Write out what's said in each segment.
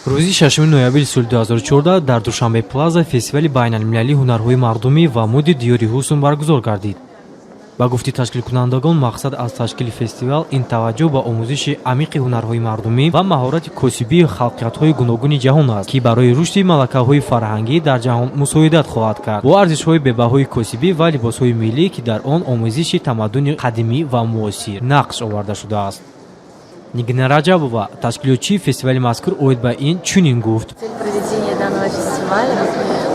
Рӯзи 6 ноябри соли 2014 дар Душанбе Плаза фестивали байналмилалии ҳунарҳои мардумӣ ва мӯди диёри ҳусн баргузор гардид. Ба гуфти ташкилкунандагон, мақсад аз ташкили фестивал ин таваҷҷӯҳ ба омӯзиши амиқи ҳунарҳои мардумӣ ва маҳорати косибии халқиятҳои гуногуни ҷаҳон аст, ки барои рушди малакаҳои фарҳангӣ дар ҷаҳон мусоидат хоҳад кард бо арзишҳои бебаҳои косибӣ ва либосҳои миллӣ, ки дар он омезиши тамаддуни қадимӣ ва муосир нақш оварда шудааст. Нигина Раҷабова, ташкилотчии фестивали мазкур, оид ба ин чунин гуфт. Цель проведения данного фестиваля,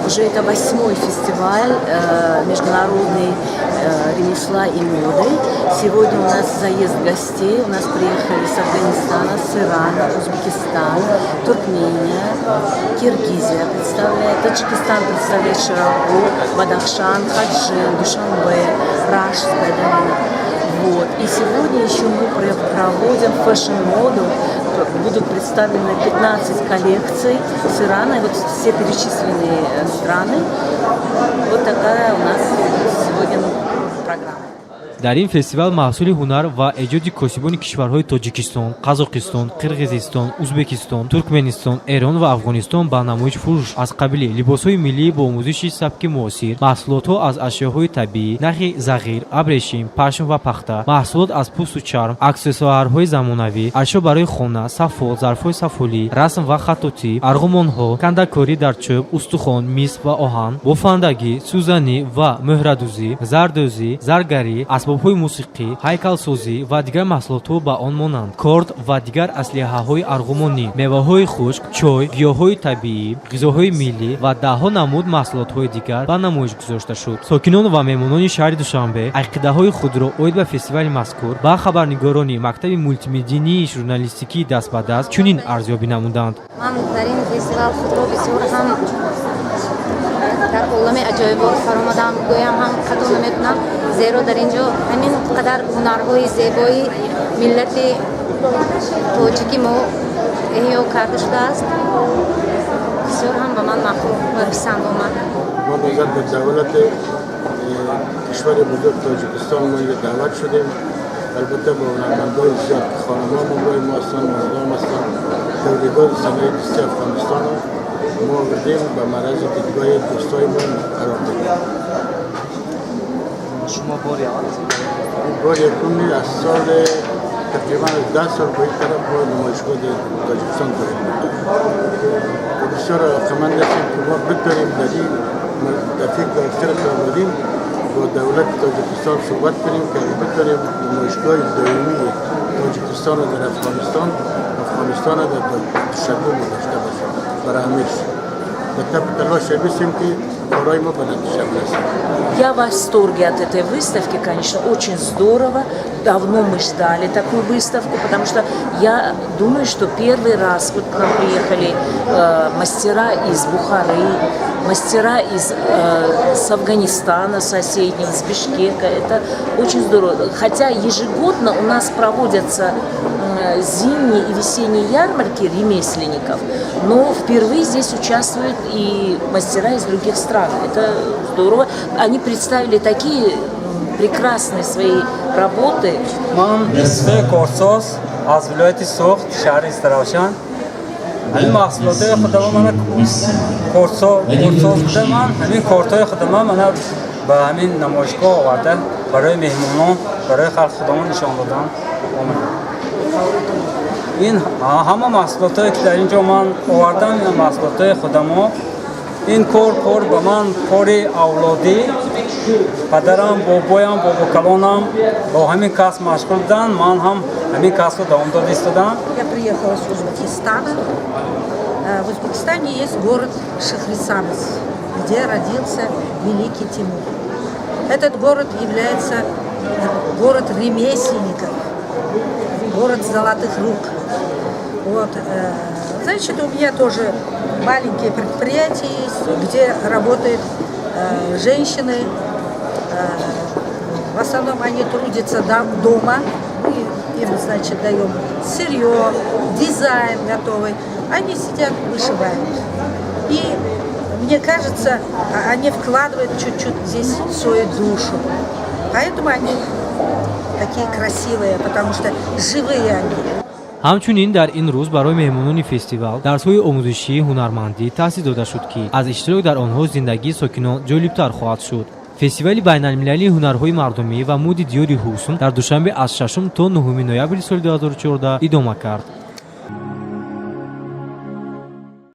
уже это восьмой фестиваль международный ремесла и моды. Сегодня у нас заезд гостей. У нас приехали с Афганистана, с Ирана, Узбекистан, Туркмения, Киргизия представляет, Таджикистан представляет широко, Бадахшан, Хаджин, Душанбе, Рашская долина. Вот. И сегодня еще мы проводим фэшн-моду. Будут представлены 15 коллекций с Ирана, и вот все перечисленные страны. Вот такая у нас сегодня программа. Дар ин фестивал маҳсули ҳунар ва эҷоди косибони кишварҳои Тоҷикистон, Қазоқистон, Қирғизистон, Узбекистон, Туркменистон, Эрон ва Афғонистон ба намоиш фурӯш аз қабили либосҳои миллӣ бо омезиши сабки муосир, маҳсулотҳо аз ашёҳои табиӣ, нахи зағир, абрешим, пашм ва пахта, маҳсулот аз пӯсту чарм, аксессуарҳои замонавӣ, ашё барои хона, сафол, зарфҳои сафолӣ, расм ва хаттотӣ, арғумонҳо, кандакорӣ дар чӯб, устухон, мис ва оҳан, бофандагӣ, сӯзанӣ ва мӯҳрадӯзӣ, зардӯзӣ, заргарӣ, асбобҳои мусиқӣ, ҳайкалсозӣ ва дигар маҳсулотҳо ба он монанд, корд ва дигар аслиҳаҳои арғумонӣ, меваҳои хушк, чой, гиёҳҳои табиӣ, ғизоҳои миллӣ ва даҳҳо намуд маҳсулотҳои дигар ба намоиш гузошта шуд. Сокинон ва меҳмонони шаҳри Душанбе ақидаҳои худро оид ба фестивали мазкур ба хабарнигорони мактаби мултимединии журналистикии «Даст ба даст» чунин арзёбӣ намуданд. Ман дар ин фестивал худро бисёр ҳам дар олами аҷоибот фаромадам гӯям ҳам хато намекунам, зеро дар ин ҷо ҳамин қадар ҳунарҳои зебои миллати тоҷики мо эҳё карда шудааст. Бисёр ҳам ба ман маъқул ва писанд омад. Мо назар ба давлати кишвари бузург Тоҷикистон мо инҷа даъват шудем. Албатта, бо ҳунармандои зиёд, ки хонумҳо ҳамроҳи мо ҳастанд, мардон ҳастанд. Тавлидоти санои дасти Афғонистон мо овардем, ба маърази дидгоҳи дӯстои мо қарор додем. Шумо бори аввал аст? Бори якуми, аз соли тақрибан аз 10 сол ба ин тараф мо намоишгоҳ дар Тоҷикистон дорем ва бисёр алоқаманд ҳастем, ки мо битонем дар ин дафъе ки охира ки омадем, бо давлати Тоҷикистон суҳбат кунем, ки агар битонем намоишгоҳи доимии Тоҷикистонро дар Афғонистон, Афғонистонро дар Душанбе мо дошта бошем барои ҳамеш ва талош ҳастем, ки корҳои мо ба натиҷа бирасад. Я в восторге от этой выставки, конечно, очень здорово. Давно мы ждали такую выставку, потому что я думаю, что первый раз вот к нам приехали мастера из Бухары, мастера с Афганистана соседнего, с Бишкека. Это очень здорово. Хотя ежегодно у нас проводятся зимние и весенние ярмарки ремесленников, но впервые здесь участвуют и мастера из других стран. Это здорово. Они представили такие прекрасные свои работы. Ман устои корсоз аз вилояти Суғд, шаҳри Истаравшан. Ҳамин маҳсулотҳои худама мана корсоз буда, ман ҳамин кортҳои худама мана ба ҳамин намоишгоҳ оварда, барои меҳмонон, барои халқи худамон нишон додан омадам. Ин ҳама маҳсулотҳое, ки дар ин ҷо ман овардам, ин маҳсулотҳои худамо. Ин кор ба ман кори авлодӣ. Падарам, бобоям, бобокалонам бо ҳамин касб машғул буданд, ман ҳам ҳамин касбро давом дода истодам. Я приехала с Узбекистана. В Узбекистане есть город Шахрисабз, где родился великий Тимур. Этот город является город ремесленников, город золотых рук. Вот. Значит, у меня тоже маленькие предприятия есть, где работают женщины. В основном они трудятся дома. Мы им, значит, даем сырье, дизайн готовый. Они сидят, вышивают. И мне кажется, они вкладывают чуть-чуть здесь свою душу. Поэтому они такие красивые, потому что живые они. Ҳамчунин дар ин рӯз барои меҳмонони фестивал дарсҳои омӯзишии ҳунармандӣ таъсис дода шуд, ки аз иштирок дар онҳо зиндагии сокинон ҷолибтар хоҳад шуд. Фестивали байналмилалии ҳунарҳои мардумӣ ва мӯди диёри ҳусн дар Душанбе аз 6 то 9 ноябри соли 2014 идома кард.